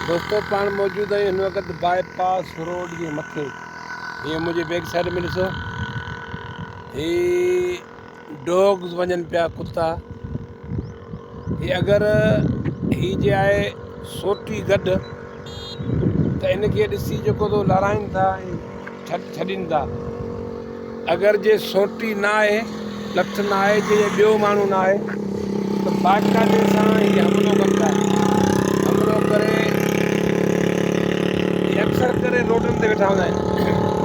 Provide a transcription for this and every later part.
دوستو پاڻ موجود آهيون هن وقت باء پاس روڊ جي مٿي. هي منهنجي بيڪ سائيڊ ۾ ڏسو هي ڊوگز وڃن پيا ڪتا. هي اگر هي جي آهي سوٽي گڏ ته ان کي ڏسي جيڪو تو لڙائين ٿا ۽ ڇڏين ٿا. اگر جي سوٽي نه آهي، لٺ نه آهي جي ٻيو ماڻهو نه آهي ته باقاعدي سان هي حملو ڪن ٿا. حملو ڪري هي اڪثر ڪري روڊن تي ويٺا هوندا آهن.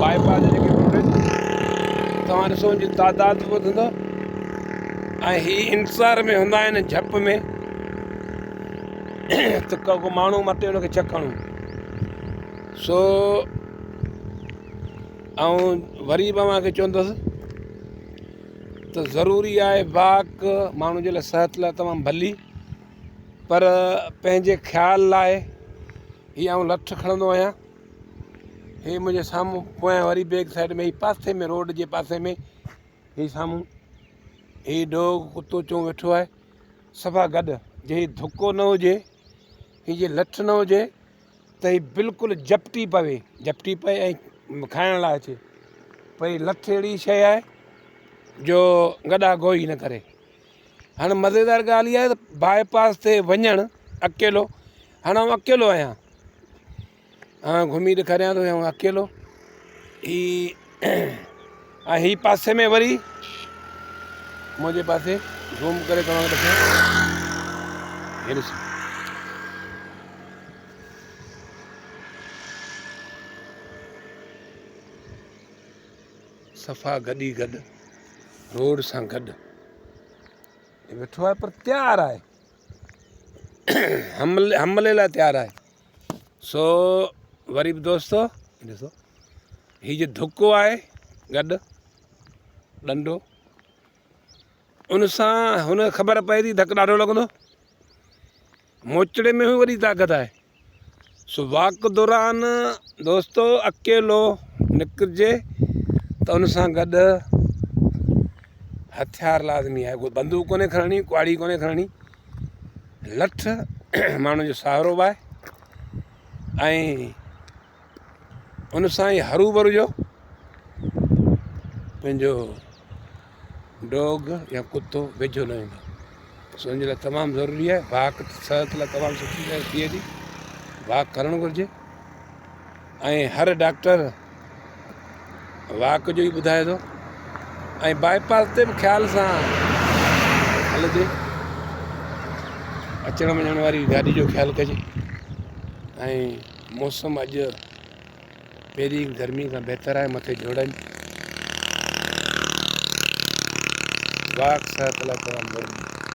باء پاس جا جيڪي روڊ آهن توهان ڏسو ان جي تعداد به وڌندو ۽ هي انتظار ۾ هوندا آهن جهپ ۾ ته ڪو ماڻهو مٽي ان کي چڪ هڻون. سو آئون وري به اوهان کي چوندس ته ضروري آهي واڪ ماڻهو جي لاء صحت لاء تمام ڀلي پر پنهنجي خيال لاء هي آئون لٺ کڻندو آهيان هي منهنجي سامهون پويان وري بيڪ سائيڊ ۾ هي پاسي ۾ روڊ جي پاسي ۾ هي سامهون هي ڊوگ ڪتو چون ويٺو آهي صفا گڏ جي هي ڌڪو نه هجي هي جي لٺ نه هجي ته هي بلڪل جپٽي پوي، جپٽي پئي ۽ کائڻ لاء اچي. پر هي لٺ اهڙي شيء آهي جو گڏا گوئي نه ڪري. هاڻي مزيدار ڳالهه اها آهي ته باء پاس تي وڃڻ اڪيلو، هاڻي آئون اڪيلو آهيان. هاڻي گهمي ڏيکاريان ٿو آئون اڪيلو. هي ۽ هي پاسي ۾ وري منهنجي پاسي زوم ڪري توهان کي ڏسان. هي ڏسو. صفا گڏ ئي گڏ روڊ سان گڏ ويٺو آهي پر تيار آهي حملي حملي لاء تيار آهي سو وري به دوستو ڏسو هي جو ڌڪو آهي گڏ ڏنڊو ان سان هن خبر پئي ٿي ڌڪ ڏاڍو لڳندو موچڙي ۾ به وڏي طاقت آهي. سو واڪ دوران دوستو اڪيلو نڪرجي ته ان سان گڏ هٿيار لازمي آهي. ڪو بندوق ڪونهي کڻڻي، ڪهاڙي ڪونهي کڻڻي، لٺ ماڻهو جو سهارو به آهي ۽ ان سان ئي هروڀرو جو پنهنجو ڊوگ يا ڪتو ويجهو نه ويندو سو ان جي لاء تمام ضروري آهي واڪ صحت لاء تمام سٺي شيء ٿئي ٿي واڪ ڪرڻ گهرجي ۽ هر ڊاڪٽر واڪ جو ئي ٻڌائي ٿو ۽ باء پاس تي به خيال سان هلجي اچڻ وڃڻ واري گاڏي جو خيال ڪجي ۽ موسم اڄ پهرين گرمي کان بهتر آهي مٿي جهڙن واڪ صحت لاء تمام ضروري.